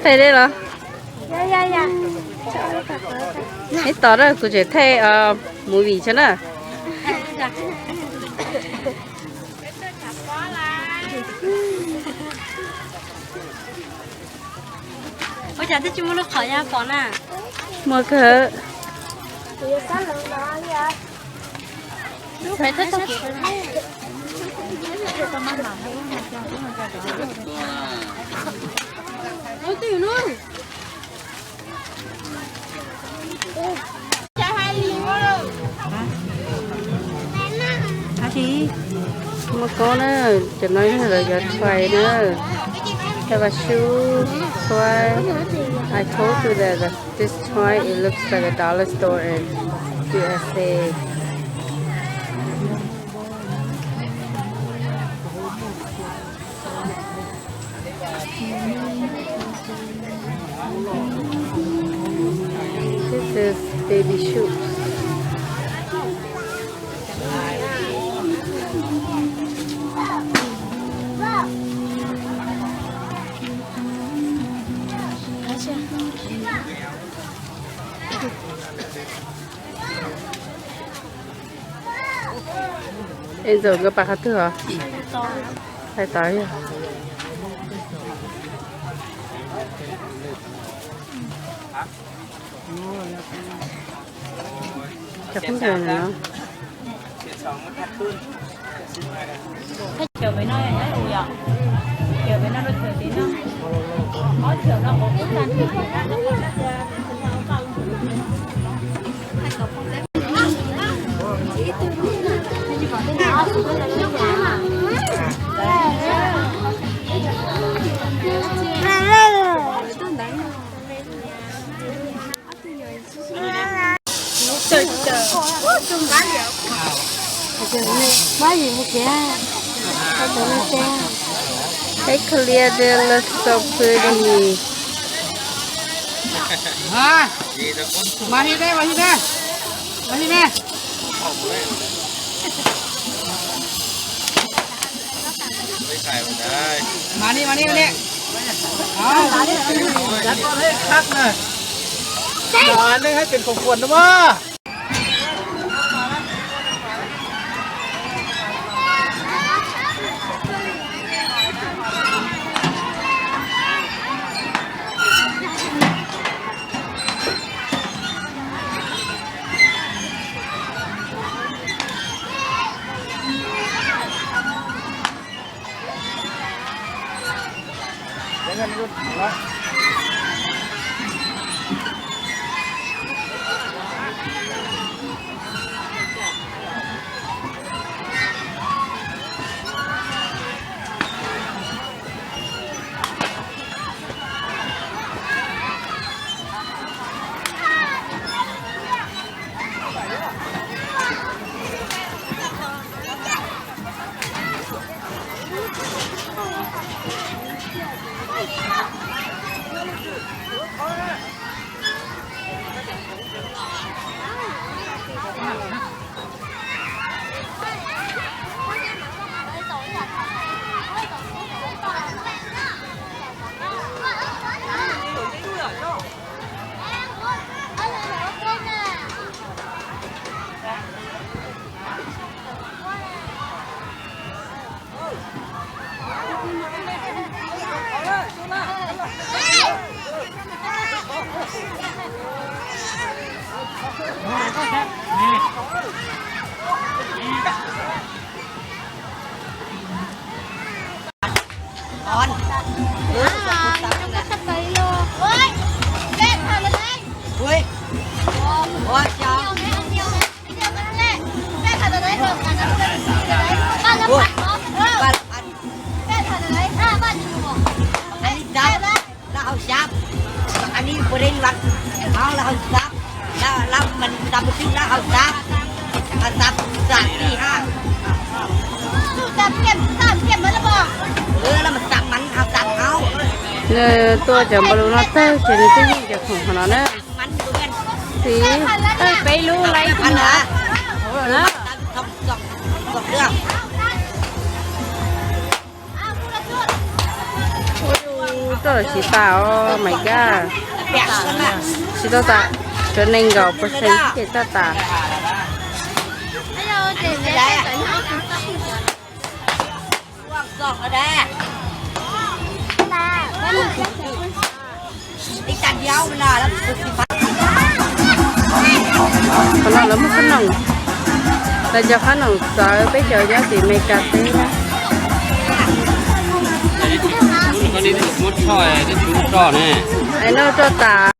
Thaij deb los? Ib tos na, kuv tseem thaij movie tso na. Ua cas twb tsis muaj lub qhov ya pom na. Muaj kawg. Muaj koob na, cov no yog lawv cov toy na. Cov vas sub toy. I told you that the, this toy, it looks like a dollar store in U S A. This is baby shoes. Ej, Ntxawm nkawd pais qhov twg os? Pais tod yog. Cov khaub ncaws no. Hey, Kalia, they look so pretty. Mas hi ne, mas hi ne, mas hi ne. Mas ni, mas ni, mas ni. Ov, dab koj nej khab na. Cov neeg haj tseem khoom khuam no mas. Lawv hauv sab, ani puas dej lam, hauv lawv hauv sab, lawv, lawv, lawv hauv sab, hauv sab, sab ti ha. Lawv mas sab mas hauv sab hauv. Nws tua cov npaus lus no tag ces nws twb yeej cov khoom qhov no na. Txiv, peb lub laib kub no. Roj los siv tas os Maiv Kab. Siv tau tas, cov nees nkaum percent ces txog tas. Qhov no lawv muaj qhob noom, lawv cov qhob noom txawv peb cov nyob tim Meskas teb na. Es noj roj tas.